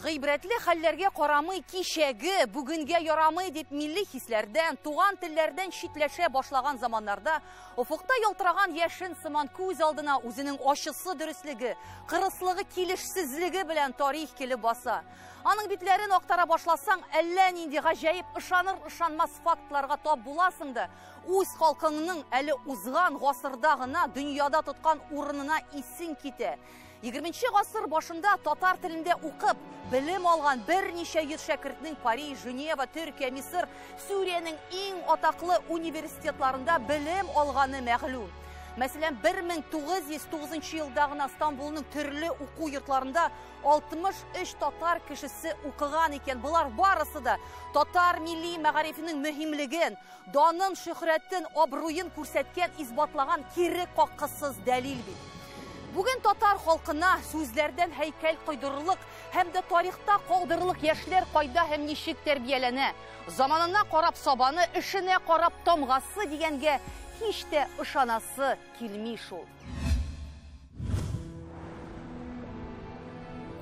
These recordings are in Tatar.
Гыйбрәтле хәлләргә карамый, кичәге бүгенгә ярамый дип милли хисләрдән, туган телләрдән читләшә башлаган заманнарда офыкта ялтыраган яшен сыман күз алдына үзенең ачысы дөреслеге, кырыслыгы килешсезлеге белән тарих килеп баса. Аның битләрен актара башласаң, әллә нинди гаҗәеп ышаныр-ышанмас фактларга тап буласың да, үз халкыңның әле узган гасырда гына дөньяда тоткан урынына исең китә. 20 гасыр башында татар телендә укып, белем алган берничә йөз шәкертнең Париж, Женева, Төркия, Мисыр, Сүриянең иң атаклы университетларында белем алганы мәгълүм. Мәсәлән, 1909 елда гына Стамбулның төрле уку йортларында 63 татар кешесе укыган икән. Болар барысы да татар милли мәгарифенең мөһимлеген, данын, шөһрәтен, абруен күрсәткән, исбатлаган кире каккысыз дәлил бит. Бүген татар халкына сүзләрдән һәйкәл койдырырлык һәм дә тарихта калдырырлык яшьләр кайда һәм ничек тәрбияләнә? Заманына карап сабаны, эшенә карап тамгасы дигәнгә һич тә ышанасы килми шул.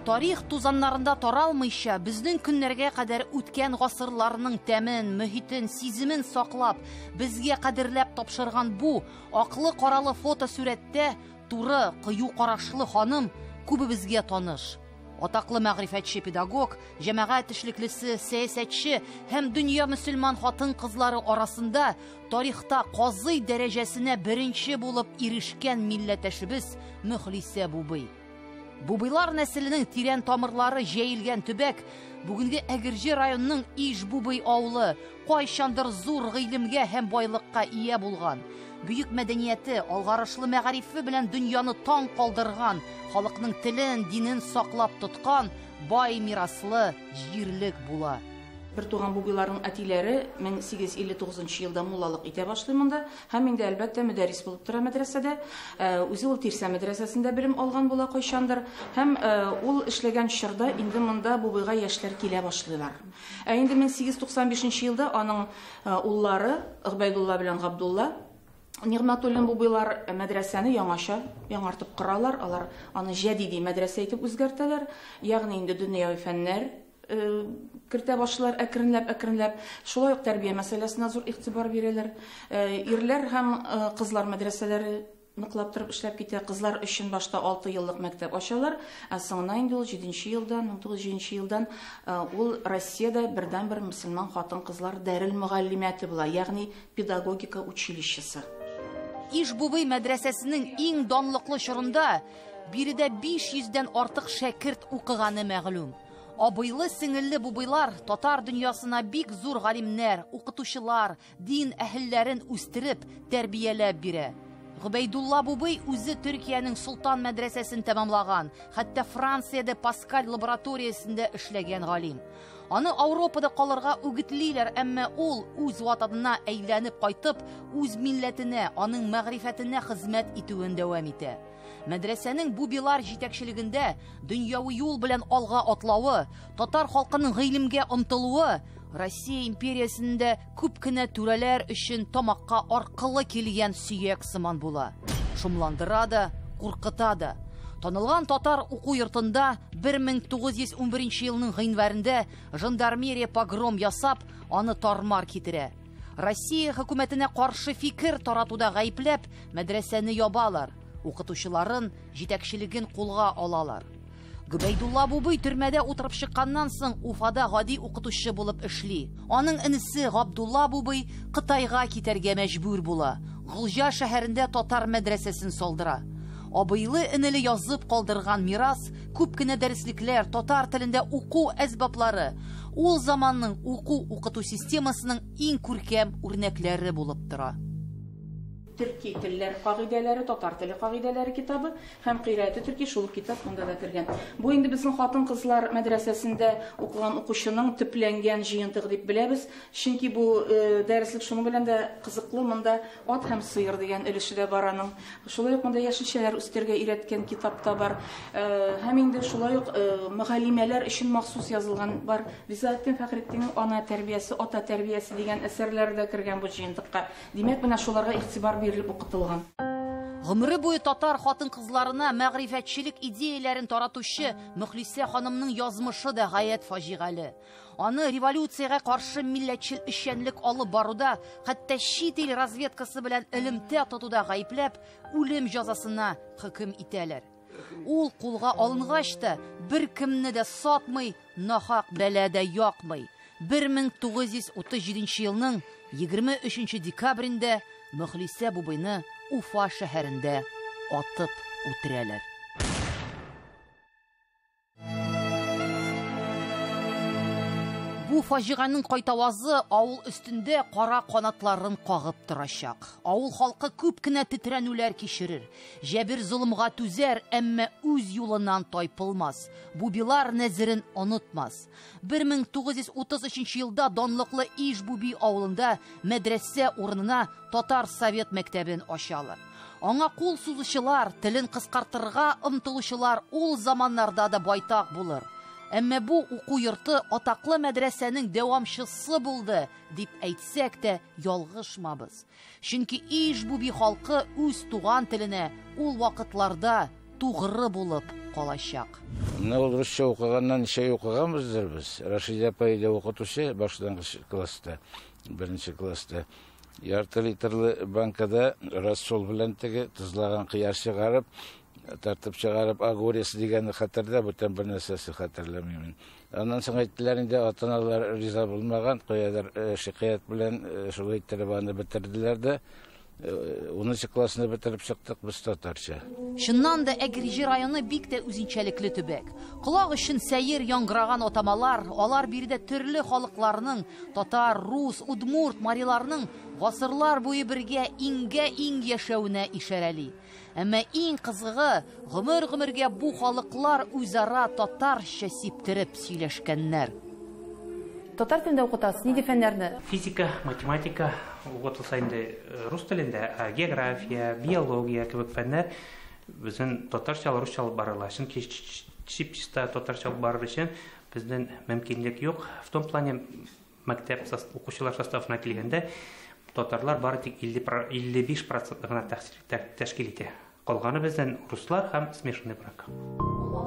Тарих тузаннарында таралмыйча, безнең көннәргә кадәр үткән гасырларның тәмен, мөһитен, сиземен саклап, безгә кадерләп тапшырган бу аклы-каралы фотосурәттә туры, кыю карашлы ханым күбебезгә таныш. Атаклы мәгърифәтче педагог, җәмәгать эшлеклесе, сәясәтче һәм дөнья мөселман хатын-кызлары арасында тарихта казый дәрәҗәсенә беренче булып ирешкән милләттәшебез Мөхлисә Бубый. Бубыйлар нәселенең тирән тамырлары җәелгән төбәк, бүгенге Әгерҗе районының Иж-Бубый авылы, кайчандыр зур гыйлемгә һәм байлыкка ия булган, бөек мәдәнияте, алгарышлы мәгарифе белән дөньяны таң калдырган, халыкның телен, динен саклап тоткан бай мираслы җирлек була. Бер туган Бубыйларның әтиләре 1859 елда муллалык итә башлый монда һәм инде әлбәттә мөдәррис булып тора мәдрәсәдә. Үзе ул Тирсә мәдрәсәсендә белем алган була кайчандыр һәм ул эшләгән чорда инде монда Бубыйга яшьләр килә башлыйлар. Ә инде 1895 елда аның уллары Гобәйдулла белән Габдулла Нигъмәтуллин Бубыйлар мәдрәсәне яңача яңартып коралар, алар аны җәдиди мәдрәсә итеп үзгәртәләр, ягъни инде дөньяви фәннәр кертә башлар әкренләп-әкренләп. Шулай ук тәрбия мәсьәләсенә зур игътибар бирәләр. Ирләр һәм кызлар мәдрәсәләре ныклап торып эшләп китә. Кызлар өчен башта 6 еллык мәктәп ачалар, ә соңына инде ул 7 елдан, 1907 елдан ул Россиядә бердәнбер мөселман хатын-кызлар дәрел мөгаллимәте була, ягъни педагогика училищесы. Иж-Бубый мәдрәсәсенең иң данлыклы чорында биредә 500дән артык шәкерт укыганы мәгълүм. Абыйлы сеңелле Бубыйлар татар дөньясына бик зур галимнәр, укытучылар, дин әһелләрен үстереп, тәрбияләп бирә. Гобәйдулла Бубый үзе Төркиянең Солтан мәдрәсәсен тәмамлаган, хәтта Франциядә Паскаль лабораториясендә эшләгән галим. Аны Ауропада калырга үгетлиләр, әмма ул үз ватанына әйләнеп кайтып, үз милләтенә, аның мәгърифәтенә хезмәт итүен дәвам итә. Мәдрәсәнең Бубилар җитәкчелегендә дөньяви юл белән алга атлавы, татар халкының гыйлемгә омтылуы Россия империясендә күп кенә түрәләр өчен тамакка аркылы килгән сөяк сыман була. Шомландыра да, куркыта да. Танылган татар уку йортында 1911 елның гыйнварында жандармерия погром ясап, аны тармар китерә. Россия хөкүмәтенә каршы фикер таратуда гаепләп, мәдрәсәне ябалар. Укытучыларын, җитәкчелеген кулга алалар. Гобәйдулла Бубый төрмәдә утырып чыкканнан соң Уфада гади укытучы булып эшли. Аның энесе Габдулла Бубый Кытайга китәргә мәҗбүр була. Голҗа шәһәрендә татар мәдрәсәсен салдыра. Абыйлы энеле язып калдырган мирас, күп кенә дәреслекләр, татар телендә уку әсбаплары, ул заманның уку-укыту системасының иң күркәм үрнәкләре булып тора. Төрки телләр кагыйдәләре, татар теле кагыйдәләре китабы һәм кыйраәте төрки шул китап монда да кергән. Бу инде безнең хатын-кызлар мәдрәсәсендә укыган укучының төпләнгән җыентыгы дип беләбез. Чөнки бу дәреслек шуның белән дә кызыклы, монда ат һәм сыер дигән өлеше дә бар аның. Шулай ук монда яшелчәләр үстерергә өйрәткән китап та бар. Һәм инде шулай ук мөгаллимәләр өчен махсус язылган бар. Ризаэддин Фәхретдиннең ана тәрбиясе, ата тәрбиясе дигән әсәрләре дә кергән бу җыентыкка. Димәк, менә шуларга игътибар бирелеп укытылган. Гомере буе татар хатын-кызларына мәгърифәтчелек идеяләрен таратучы Мөхлисә ханымның язмышы да гаять фаҗигале. Аны революциягә каршы милләтчел эшчәнлек алып баруда, хәтта чит ил разведкасы белән элемтә тотуда гаепләп, үлем җәзасына хөкем итәләр. Ул кулга алынгач та бер кемне дә сатмый, нахак бәла дә якмый. 1937 елның 23 декабрендә Мөхлисә Бубыйны Уфа шәһәрендә атып үтерәләр. Бу фаҗиганең кайтавазы авыл өстендә кара канатларын кагып торачак. Авыл халкы күп кенә тетрәнүләр кичерер. Җәбер золымга түзәр, әмма үз юлыннан тайпылмас. Бубилар нәзерен онытмас. 1933 елда данлыклы Иж-Буби авылында мәдрәсә урынына Татар совет мәктәбен ачалар. Аңа кул сузучылар, телен кыскартырга омтылучылар ул заманнарда да байтак булыр. Әмма бу уку йорты атаклы мәдрәсәнең дәвамчысы булды, дип әйтсәк тә ялгышмабыз. Чөнки Иж-Буби халкы үз туган теленә ул вакытларда тугры булып калачак. Менә ул русча укыганнан ничә укыганбыздыр без. Рашидә апай да укытучы башлангыч класста, беренче класста. Ярты литрлы банкада рассол белән теге тозлаган кыяр чыгарып, тартып чыгарып, огурец дигәнне хәтердә, бүтән бер нәрсәсе хәтерләмим. Аннан соң әйттеләр инде, ата-аналар риза булмаган, каядыр шикаять белән шулай иттереп аны бетерделәр дә. 10 классны бетереп чыктык без татарча. Чыннан да Әгерҗе районы бик тә үзенчәлекле төбәк. Колак өчен сәер яңгыраган атамалар, алар биредә төрле халыкларның, татар, рус, удмурт, мариларның гасырлар буе бергә иңгә-иң яшәвенә ишарәли. Әмма иң кызыгы, гомер-гомергә бу халыклар үзара татарча сиптереп сөйләшкәннәр. Татар телендә укытасыз, нинди фәннәрне? Физика, математика укытылса инде рус телендә, география, биология кебек фәннәр безнең татарча, русча алып барыла. Чөнки чип-чиста татарча алып барыр өчен безнең мөмкинлек юк. В том плане мәктәп укучылар составына килгәндә татарлар бары тик 55% гына тәшкил итә. Калганы бездән руслар һәм смешанный брак.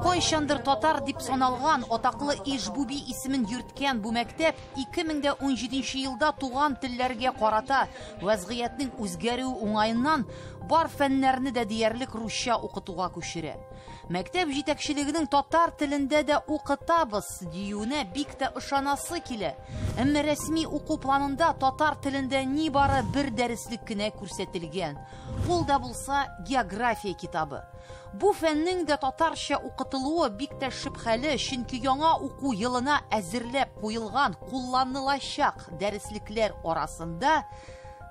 Кайчандыр татар дип саналган атаклы Иж-Буби исемен йөрткән бу мәктәп 2017 елда туган телләргә карата вазгыятьнең үзгәрүе уңаеннан бар фәннәрне дә диярлек русча укытуга күчерә. Мәктәп җитәкчелегенең татар телендә дә укытабыз диюенә бик тә ышанасы килә. Әмма рәсми уку планында татар телендә нибары бер дәреслек кенә күрсәтелгән. Ул да булса география китабы. Бу фәннең дә татарча укытылуы бик тә шөбһәле, чөнки яңа уку елына әзерләп куелган кулланылачак дәреслекләр арасында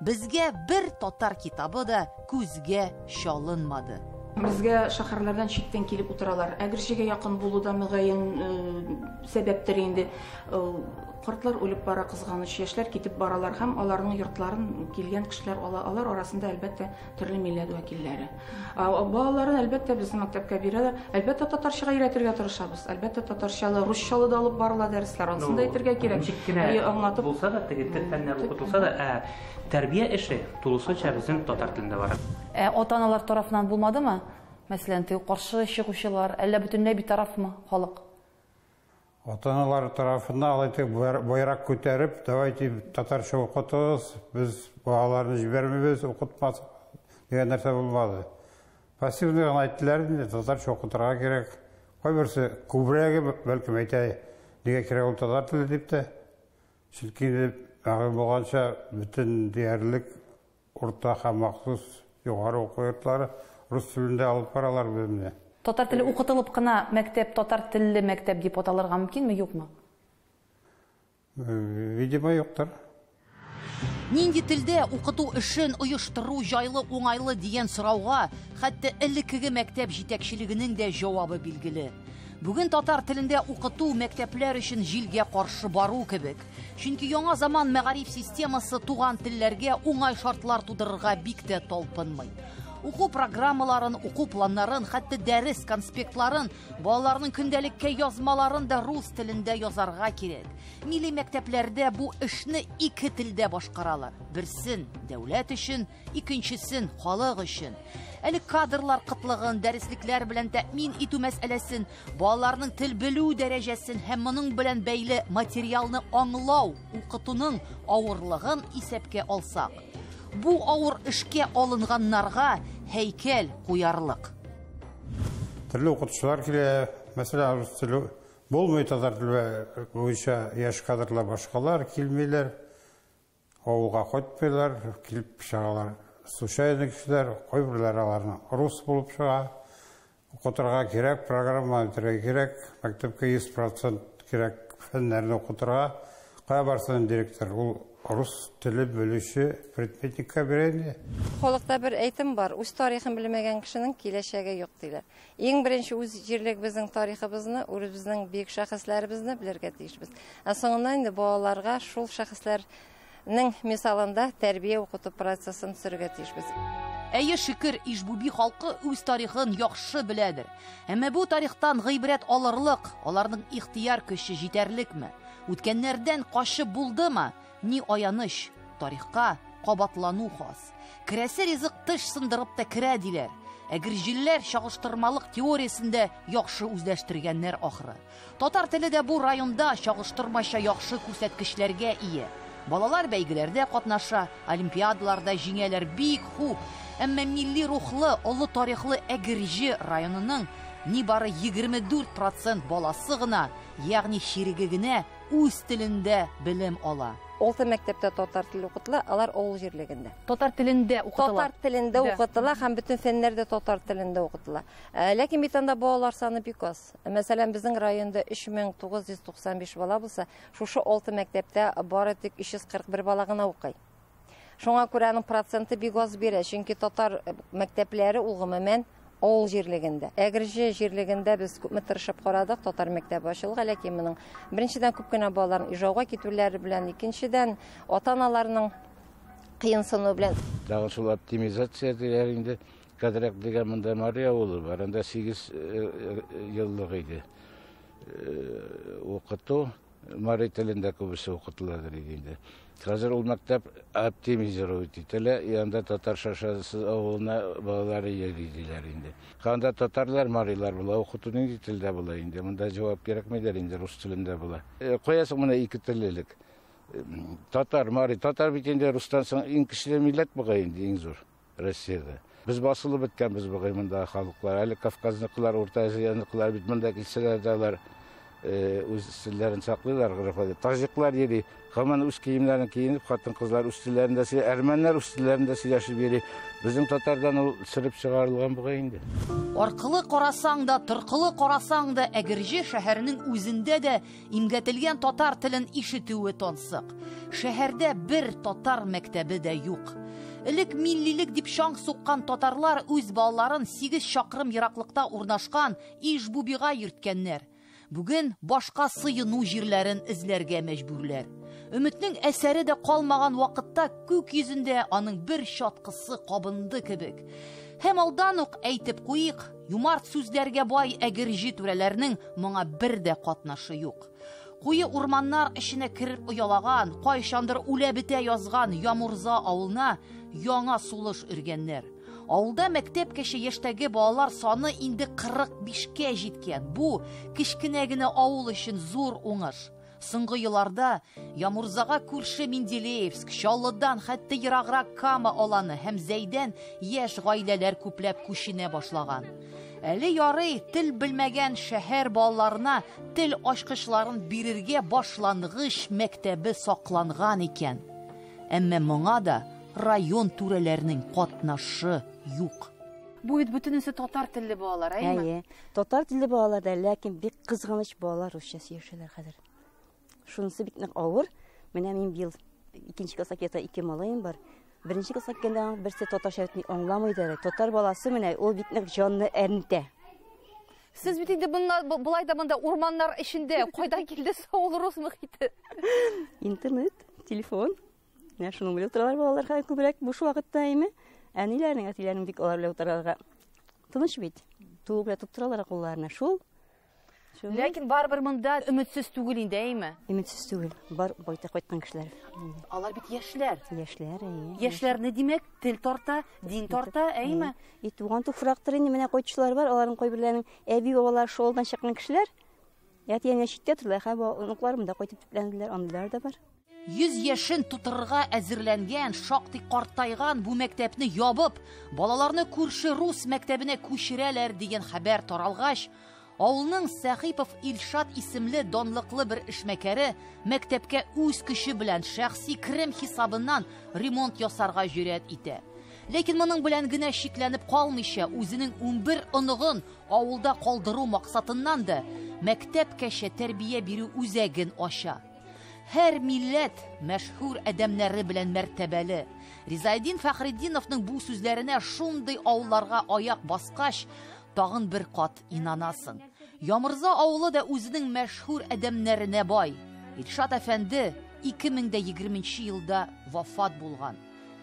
безгә бер татар китабы да күзгә чалынмады. Безгә шәһәрләрдән читтән килеп утыралар. Әгерҗегә якын булу да мөгаен сәбәптер инде. Картлар үлеп бара, кызганыч, яшьләр китеп баралар һәм аларның йортларын килгән кешеләр ала. Алар арасында әлбәттә төрле милләт вәкилләре. Балаларын әлбәттә безнең мәктәпкә бирәләр. Әлбәттә татарчага өйрәтергә тырышабыз. Әлбәттә татарчалы, русчалы да алып барыла дәресләр. Анысын да әйтергә кирәк. Ничек кенә аңлатып булса да, теге тел фәннәре укытылса да, тәрбия эше тулысынча безнең татар телендә бара. Ата-аналар тарафыннан булмадымы? Мәсәлән, теге каршы чыгучылар, әллә бөтенләй битарафмы халык? Ата-аналар тарафыннан алай итеп байрак күтәреп, давайте татарча укытыгыз, без балаларны җибәрмибез, укытмас дигән нәрсә булмады. Пассивный гына әйттеләр инде, татарча укытырга кирәк. Кайберсе күбрәге бәлкем әйтә, нигә кирәк ул татар теле дип тә. Чөнки инде мәгълүм булганча, бөтен диярлек урта һәм махсус югары уку йортлары рус телендә алып баралар белемне. Татар теле укытылып кына мәктәп татар телле мәктәп дип аталырга мөмкинме, юкмы? Видимо, юктыр. Нинди телдә укыту эшен оештыру җайлы, уңайлы дигән сорауга хәтта элеккеге мәктәп җитәкчелегенең дә җавабы билгеле. Бүген татар телендә укыту мәктәпләр өчен җилгә каршы бару кебек. Чөнки яңа заман мәгариф системасы туган телләргә уңай шартлар тудырырга бик тә талпынмый. Уку программаларын, уку планнарын, хәтта дәрес конспектларын, балаларның көндәлеккә язмаларын да рус телендә язарга кирәк. Милли мәктәпләрдә бу эшне ике телдә башкаралар. Берсен дәүләт өчен, икенчесен халык өчен. Әле кадрлар кытлыгын, дәреслекләр белән тәэмин итү мәсьәләсен, балаларның тел белү дәрәҗәсен һәм моның белән бәйле материалны аңлау, укытуның авырлыгын исәпкә алсак, бу авыр эшкә алынганнарга һәйкәл куярлык. Төрле укытучылар килә, мәсәлән, рус теле булмый, татар теле буенча яшь кадрлар башкалар килмиләр, авылга кайтмыйлар, килеп чыгалар. Случайный кешеләр, кайберләре аларның рус булып чыга. Укытырга кирәк, программа үтәргә кирәк, мәктәпкә 100% кирәк фәннәрне укытырга. Кая барсын директор, ул рус теле белүче предметникка бирә инде. Халыкта бер әйтем бар, үз тарихын белмәгән кешенең киләчәге юк диләр. Иң беренче үз җирлегебезнең тарихыбызны, үзебезнең бөек шәхесләребезне белергә тиешбез. Ә соңыннан инде балаларга шул шәхесләрнең мисалында тәрбия укыту процессын төзергә тиешбез. Әйе, шөкер, Иж-Буби халкы үз тарихын яхшы беләдер. Әмма бу тарихтан гыйбрәт алырлык, аларның ихтыяр көче җитәрлекме? Үткәннәрдән качып булдымы? Ни аяныч, тарихка кабатлану хас. Керәсе ризык теш сындырып та керә диләр. Әгерҗелләр чагыштырмалык теориясендә яхшы үзләштергәннәр ахры. Татар теле дә бу районда чагыштырмача яхшы күрсәткечләргә ия. Балалар бәйгеләрдә катнаша, олимпиадаларда җиңәләр бик хуп. Әмма милли рухлы, олы тарихлы Әгерҗе районының нибары 24% баласы гына, ягъни чиреге генә үз телендә белем ала. Алты мәктәптә татар теле укытыла, алар авыл җирлегендә. Татар телендә укытыла. Татар телендә укытыла һәм бөтен фәннәр дә татар телендә укытыла. Ләкин бит анда балалар саны бик аз. Мәсәлән, безнең районда 3995 бала булса, шушы алты мәктәптә бары тик 341 бала гына укый. Шуңа күрә аның проценты бик аз бирә, чөнки татар мәктәпләре ул гомумән авыл җирлегендә. Әгерҗе җирлегендә без күпме тырышып карадык, татар мәктәбе ачылга, ләкин моның беренчедән күп кенә балаларның Ижауга китүләре белән, икенчедән ата-аналарның кыенсынуы белән. Тагын шул оптимизация диләр инде. Кадрак дигән монда Мария авылы бар, анда 8 еллык иде. Укыту мари телендә күбесе укытыладыр иде инде. Хәзер ул мәктәп оптимизировать ителә, и анда татар шашасы авылына балалары йөри диләр инде. Анда татарлар, марилар була, укыту нинди телдә була инде? Монда җавап кирәкмидер инде, рус телендә була. Куясың менә ике теллелек. Татар, мари, татар бит инде рустан соң иң көчле милләт бугай инде, иң зур Россиядә. Без басылып беткәнбез бугай монда халыклар. Әле Кавказныкылар, Урта Азияныкылар бит монда килсәләр дә алар үз телләрен саклыйлар, гореф-гадәт. Таҗиклар йөри, һаман үз киемнәрен киенеп, хатын-кызлар үз телләрендә сөйли, әрмәннәр үз телләрендә сөйләшеп йөри. Безнең татардан ул сөреп чыгарылган бугай инде. Аркылы карасаң да, торкылы карасаң да, Әгерҗе шәһәренең үзендә дә имгәтелгән татар телен ишетүе тансык. Шәһәрдә бер татар мәктәбе дә юк. Элек миллилек дип чаң суккан татарлар үз балаларын 8 чакрым ераклыкта урнашкан Иж-Бубига йөрткәннәр. Бүген башка сыену җирләрен эзләргә мәҗбүрләр. Өметнең әсәре дә калмаган вакытта күк йөзендә аның бер чаткысы кабынды кебек. Һәм алдан ук әйтеп куйык, юмарт сүзләргә бай Әгерҗе түрәләренең моңа бер дә катнашы юк. Куе урманнар эченә кереп оялаган, кайчандыр үлә бетә язган Ямурза авылына яңа сулыш өргәннәр. Авылда мәктәпкәчә яшьтәге балалар саны инде 45-кә җиткән. Бу кечкенә генә авыл өчен зур уңыш. Соңгы елларда Ямурзага күрше Менделеевск, Чаллыдан, хәтта ераграк Кама аланы һәм Зәйдән яшь гаиләләр күпләп күченә башлаган. Әле ярый тел белмәгән шәһәр балаларына тел ачкычларын бирергә башлангыч мәктәбе сакланган икән. Әмма моңа да район түрәләренең катнашы юк. Бу бит бөтенесе татар телле балалар, әйеме? Әйе, татар телле балалар да, ләкин бик кызганыч балалар русча сөйләшәләр хәзер. Шунысы бик нык авыр. Менә мин быел икенче класска китә ике малаем бар. Беренче класска киткәндә аның берсе татарча бит аңламый да әле. Татар баласы менә ул бик нык җанны әрнетә. Сез бит инде былай да монда урманнар эчендә, кайдан килде соң ул рус мохите? Интернет, телефон. Менә шуның белән утыралар балалар хәзер күбрәк буш вакытта, әйеме? Әниләрнең, әтиләрнең бик алар белән утырырга тыныч бит. Туып белән тоттыралар кулларына. Шул. Ләкин барыбер монда өметсез түгел инде, әйме? Өметсез түгел. Бар байтак кайткан кешеләр. Алар бит яшьләр. Яшьләр, әйе. Яшьләрне димәк, тел тарта, дин тарта, әйме? И туган туфрактыр инде менә кайтучылар бар, аларның кайберләренең әби-бабалары шул чыккан кешеләр. Әти-әниләр читтә торалар, һәм оныклар монда кайтып төпләнделәр, андыйлар да бар. 100 яшен тутырырга әзерләнгән, шактый картайган бу мәктәпне ябып, балаларны күрше рус мәктәбенә күчерәләр дигән хәбәр таралгач, авылның Сәхипов Илшат исемле данлыклы бер эшмәкәре мәктәпкә үз көче белән шәхси керем хисабыннан ремонт ясарга җөрьәт итә. Ләкин моның белән генә шикләнеп калмыйча, үзенең 11 оныгын авылда калдыру максатыннан да мәктәпкәчә тәрбия бирү үзәген ача. Һәр милләт мәшһүр адәмнәре белән мәртәбәле. Ризаэддин Фәхретдиновның бу сүзләренә шундый авылларга аяк баскач, тагын бер кат инанасың. Ямырза авылы да үзенең мәшһүр адәмнәренә бай. Илшат әфәнде 2020 елда вафат булган.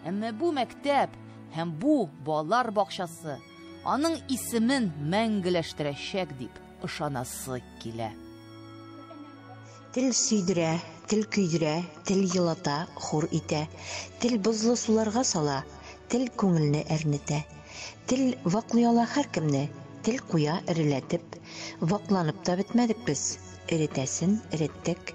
Әмма бу мәктәп һәм бу балалар бакчасы аның исемен мәңгеләштерәчәк дип ышанасы килә. Тел сөйдерә, тел көйдерә, тел елата, хур итә. Тел бозлы суларга сала, тел күңелне әрнетә. Тел ваклый ала һәркемне, тел куя эреләтеп. Вакланып та бетмәдек без, эретәсен эреттек.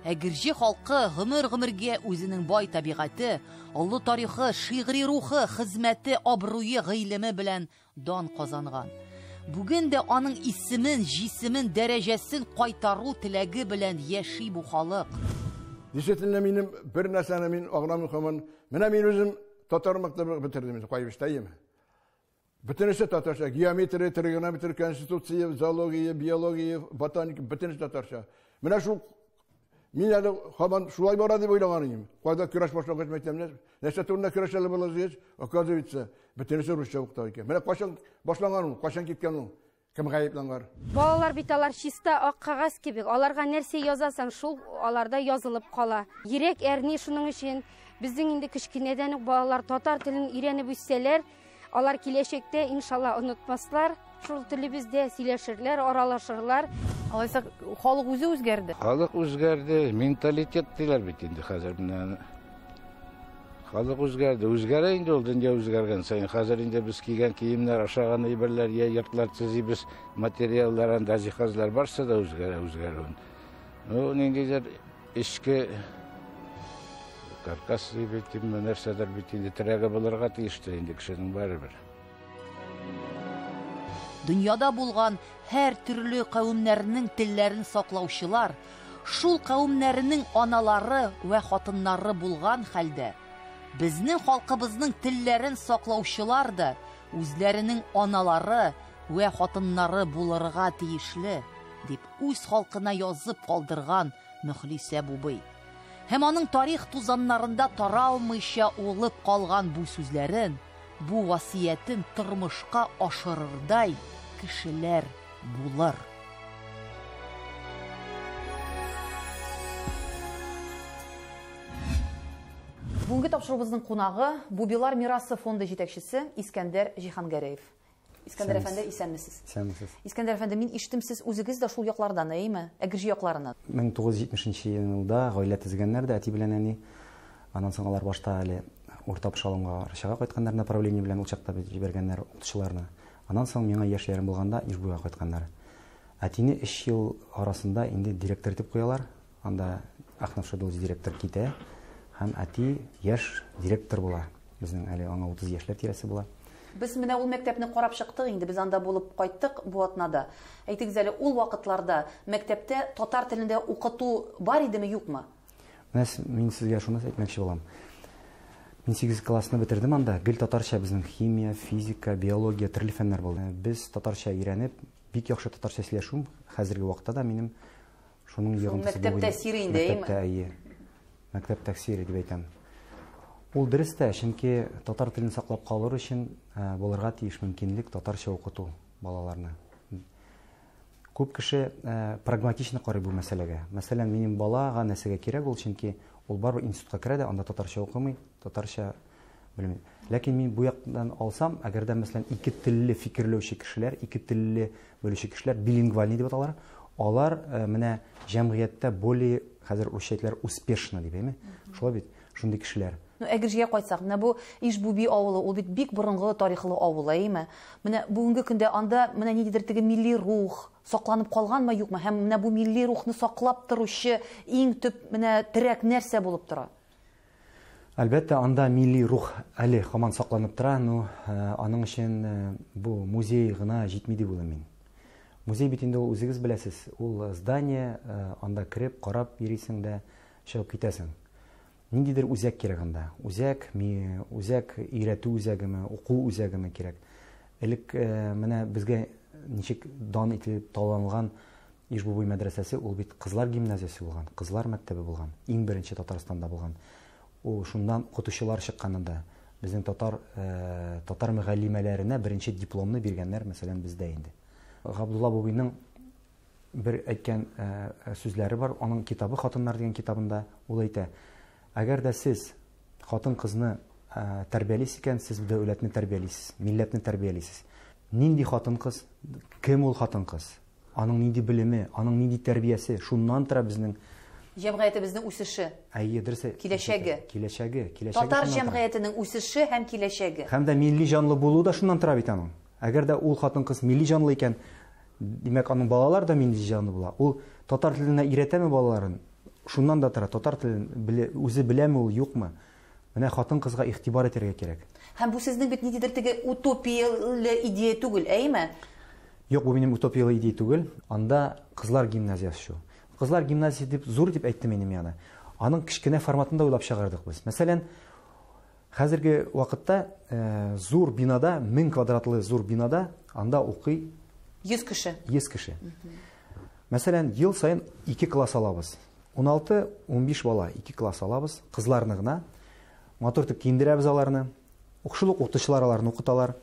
Әгерҗе халкы гомер-гомергә үзенең бай табигате, олы тарихы, шигъри рухы, хезмәте, абруе, гыйлеме белән дан казанган. Бүген дә аның исемен, җисемен, дәрәҗәсен кайтару теләге белән яши бу халык. Действительно, минем бер нәрсәне мин аңламыйм һаман. Менә мин үзем татар мәктәбе бетердем, Кайбычта ием. Бөтенесе татарча. Геометрия, тригонометрия, конституция, зоология, биология, ботаника, бөтенесе татарча. Менә шул мин әле һаман шулай бара дип уйлаган идем. Кайда көрәш башлагач мәктәптә, нәрсә турында көрәшәләр була дигәч, оказывается, бөтенесе русча укыта икән. Менә кайчан башланган ул, кайчан киткән ул? Кем гаепләнгән? Балалар бит алар чиста ак кәгазь кебек. Аларга нәрсә язасаң, шул аларда язылып кала. Йөрәк әрни шуның өчен. Безнең инде кечкенәдән үк балалар татар телен өйрәнеп үссәләр, алар киләчәктә иншалла онытмаслар. Шул телебездә сөйләшерләр, аралашырлар. Алайса халык үзе үзгәрде. Халык үзгәрде, менталитет диләр бит инде хәзер менә. Халык үзгәрде. Үзгәрә инде ул дөнья үзгәргән саен. Хәзер инде без кигән киемнәр, ашаган әйберләр, я йортлар төзибез, материаллар, анда җиһазлар барсы да үзгәрә, үзгәрүен. Ну, ниндидер эчке каркас дип әйтимме, нәрсәдер бит инде терәге булырга тиештер инде кешенең барыбер. Дөньяда булган һәр төрле кавемнәрнең телләрен саклаучылар, шул кавемнәрнең аналары вә хатыннары булган хәлдә, безнең халкыбызның телләрен саклаучылар да үзләренең аналары вә хатыннары булырга тиешле, дип үз халкына язып калдырган Мөхлисә Бубый. Һәм аның тарих тузаннарында таралмыйча улып калган бу сүзләрен, бу васыятен тормышка ашырырдай кешеләр булыр. Бүгенге тапшыруыбызның кунагы Бубилар мирасы фонды җитәкчесе Искәндәр Җиһангәрәев. Искәндәр әфәнде, исәнмесез. Исәнмесез. Искәндәр әфәнде, мин ишеттем, сез үзегез дә шул яклардан, әйеме? Әгерҗе якларыннан. 1970 елда гаилә төзегәннәр дә әти белән әни. Аннан соң алар башта әле Урта Пошалымга Арчага кайтканнар направление белән, ул чакта бит җибәргәннәр укытучыларны. Аннан соң миңа яшь ярым булганда Ижбуйга кайтканнар. Әтине 3 ел арасында инде директор итеп куялар. Анда Ахнов Шадулович директор китә һәм әти яшь директор була. Безнең әле аңа 30 яшьләр тирәсе була. Без менә ул мәктәпне карап чыктык инде, без анда булып кайттык бу атнада. Әйтегез әле, ул вакытларда мәктәптә татар телендә укыту бар идеме, юкмы? Менә мин сезгә шуны әйтмәкче булам. Мин 8 классны бетердем анда. Гел татарча безнең химия, физика, биология, төрле фәннәр булды. Без татарча өйрәнеп, бик яхшы татарча сөйләшүм хәзерге вакытта да минем шуның йогынтысы Мәктәп тәэсире инде, әйеме? Мәктәптә, әйе. Мәктәп тәэсире дип әйтәм. Ул дөрес тә, чөнки татар телен саклап калыр өчен булырга тиеш мөмкинлек татарча укыту балаларны. Күп кеше прагматично карый бу мәсьәләгә. Мәсәлән, минем балага нәрсәгә кирәк ул, чөнки ул барыбер институтка керә дә, анда татарча укымый, татарча Белмим. Ләкин мин бу яктан алсам, әгәр дә, мәсәлән, ике телле фикерләүче кешеләр, ике телле белүче кешеләр, билингвальный дип аталар, алар менә җәмгыятьтә более, хәзер русча әйтәләр, успешно дип, әйме? Шулай бит, шундый кешеләр. Ну, Әгерҗегә кайтсак, менә бу Иж-Буби авылы, ул бит бик борынгы тарихлы авыл, әйеме? Менә бүгенге көндә анда менә ниндидер теге милли рух сакланып калганмы, юкмы? Һәм менә бу милли рухны саклап торучы иң төп менә терәк нәрсә булып тора? Әлбәттә, анда милли рух әле һаман сакланып тора, но аның өчен бу музей гына җитми дип уйлыйм мин. Музей бит инде ул, үзегез беләсез, ул здание, анда кереп, карап йөрисең дә, чыгып китәсең. Ниндидер үзәк кирәк анда. Үзәк, ми, үзәк өйрәтү үзәгеме, уку үзәгеме кирәк. Элек менә безгә ничек дан ителеп таланган Иж-Бубый мәдрәсәсе, ул бит кызлар гимназиясе булган, кызлар мәктәбе булган, иң беренче Татарстанда булган. Ул шуннан укытучылар чыккан анда. Безнең татар, татар мөгаллимәләренә беренче дипломны биргәннәр, мәсәлән, бездә инде. Габдулла Бубыйның бер әйткән сүзләре бар, аның китабы Хатыннар дигән китабында ул әйтә: әгәр дә сез хатын-кызны тәрбиялисез икән, сез дәүләтне тәрбиялисез, милләтне тәрбиялисез. Нинди хатын-кыз, кем ул хатын-кыз? Аның нинди белеме, аның нинди тәрбиясе, шуннан тора безнең җәмгыятебезнең үсеше. Әйе, дөрес. Киләчәге. Киләчәге, киләчәге. Татар җәмгыятенең үсеше һәм киләчәге. Һәм дә милли җанлы булу да шуннан тора бит аның. Әгәр дә ул хатын-кыз милли җанлы икән, димәк, аның балалар да милли җанлы була. Ул татар теленә өйрәтәме балаларын? Шуннан да тора. Татар телен беле, үзе беләме ул, юкмы? Менә хатын-кызга игътибар итәргә кирәк. Һәм бу сезнең бит ниндидер теге утопияле идея түгел, әйеме? Юк, бу минем утопияле идея түгел. Анда кызлар гимназиясе шул. Кызлар гимназиясе дип зур дип әйттем инде мин аны. Аның кечкенә форматын да уйлап чыгардык без. Мәсәлән, хәзерге вакытта зур бинада, 1000 квадратлы зур бинада анда укый 100 кеше. 100 кеше. Мәсәлән, ел саен 2 класс алабыз. 16-15 бала 2 класс алабыз, кызларны гына. Матур итеп киендерәбез аларны. Шул ук укытучылар аларны укыталар.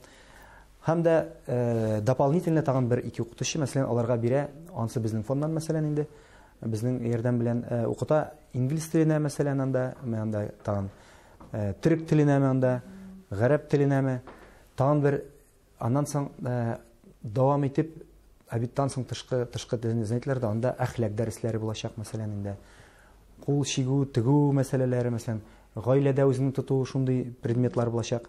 Һәм дә дополнительно тагын бер 2 укытучы, мәсәлән, аларга бирә, ансы безнең фонднан, мәсәлән, инде безнең ярдәм белән укыта инглиз теленә, мәсәлән, анда, анда тагын төрек теленәме анда, гарәп теленәме, тагын бер, аннан соң дәвам итеп, обедтан соң тышкы занятиеләрдә анда әхлак дәресләре булачак, мәсәлән, инде кул чигү, тегү мәсьәләләре, мәсәлән, гаиләдә үзеңне тоту, шундый предметлар булачак.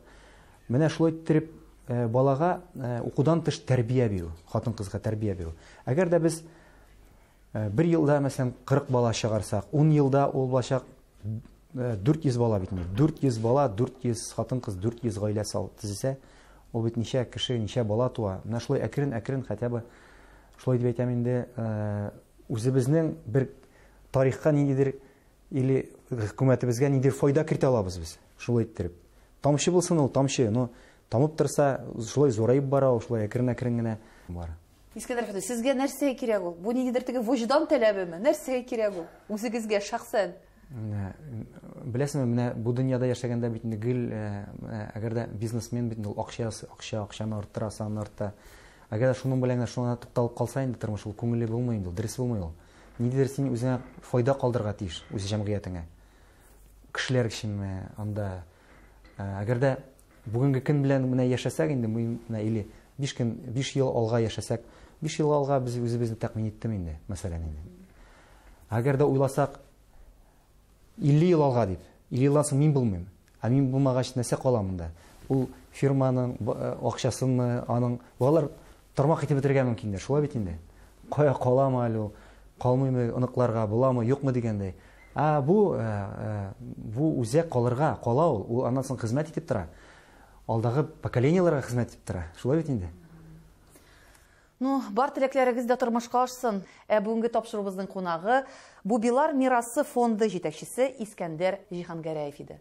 Менә шулай иттереп балага укудан тыш тәрбия бирү, хатын-кызга тәрбия бирү. Әгәр дә без бер елда, мәсәлән, 40 бала чыгарсак, 10 елда ул булачак 400 бала бит инде. 400 бала, 400 хатын-кыз, 400 гаилә төзесә, ул бит ничә кеше, ничә бала туа. Менә шулай әкрен-әкрен хотя бы шулай дип әйтәм инде, үзебезнең бер тарихка ниндидер или хөкүмәтебезгә ниндидер файда кертә алабыз без, шулай иттереп. Тамчы булсын ул, тамчы, но тамып торса, шулай зураеп бара ул, шулай әкрен-әкрен генә бара. Искәндәр әфәнде, сезгә нәрсәгә кирәк ул? Бу ниндидер теге вөҗдан таләбеме? Нәрсәгә кирәк ул? Үзегезгә шәхсән? Беләсезме, менә бу дөньяда яшәгәндә бит инде гел, әгәр дә бизнесмен бит инде ул акча, акча, акчаны арттыра, санны арттыра. Әгәр дә шуның белән генә шуңа тукталып калса инде тормыш ул күңелле булмый инде, ул дөрес булмый ул. Ниндидер син үзеңә файда калдырырга тиеш, үз җәмгыятеңә. Кешеләр өченме анда? Әгәр дә бүгенге көн белән менә яшәсәк инде, менә или 5 көн, 5 ел алга яшәсәк, 5 ел алга без үзебезне тәэмин иттем инде, мәсәлән инде. Әгәр дә уйласак, 50 ел алга дип, 50 елдан соң мин булмыйм. Ә мин булмагач нәрсә кала монда? Ул фирманың акчасынмы, аның балалар тармак итеп бетерергә мөмкиннәр. Шулай бит инде. Кая каламы әле ул? Калмыймы, оныкларга буламы, юкмы дигәндәй. Ә бу үзәк калырга, кала ул. Ул аннан соң хезмәт итеп тора. Алдагы поколениеләргә хезмәт итеп тора. Шулай бит инде. Ну, бар теләкләрегез дә тормышка ашсын. Ә бүгенге тапшыруыбызның кунагы Бубилар мирасы фонды җитәкчесе Искәндәр Җиһангәрәев иде.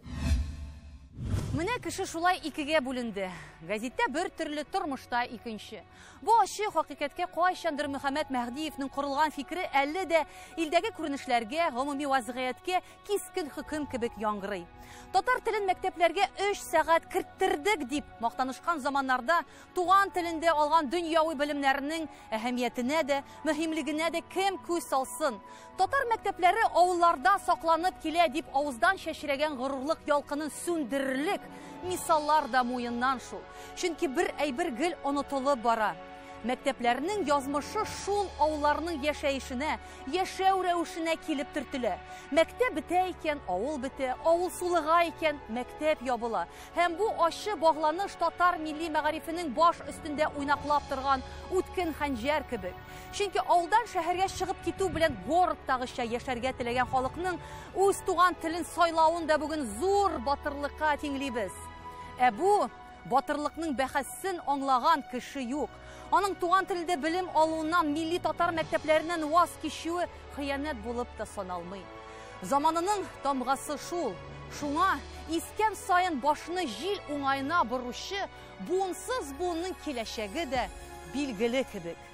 Менә кеше шулай икегә бүленде. Гәзиттә бер төрле, тормышта икенче. Бу ачы хакыйкатькә кайчандыр Мөхәммәт Мәһдиевнең корылган фикере әле дә илдәге күренешләргә, гомуми вазгыятькә кискен хөкем кебек яңгырый. Татар телен мәктәпләргә 3 сәгать керттердек дип мактанышкан заманнарда туган телендә алган дөньяви белемнәрнең әһәмиятенә дә, мөһимлегенә дә кем күз салсын? Татар мәктәпләре авылларда сакланып килә дип авыздан чәчрәгән горурлык ялкынын сүндерерлек. кебек мисаллар да муеннан шул. Чөнки бер әйбер гел онытылып бара. Мәктәпләрнең язмышы шул авылларның яшәешенә, яшәү рәвешенә килеп төртелә. Мәктәп бетә икән, авыл бетә, авыл сулыга икән, мәктәп ябыла. Һәм бу ачы багланыш татар милли мәгарифенең баш өстендә уйнаклап торган үткен хәнҗәр кебек. Чөнки авылдан шәһәргә чыгып китү белән городтагыча яшәргә теләгән халыкның үз туган телен сайлавын да бүген зур батырлыкка тиңлибез. Ә бу батырлыкның бәхәсен аңлаган кеше юк. Аның туган телдә белем алуыннан милли татар мәктәпләреннән ваз кичүе хыянәт булып та саналмый. Заманының тамгасы шул. Шуңа искән саен башны җил уңайына боручы буынсыз буынның киләчәге дә билгеле кебек.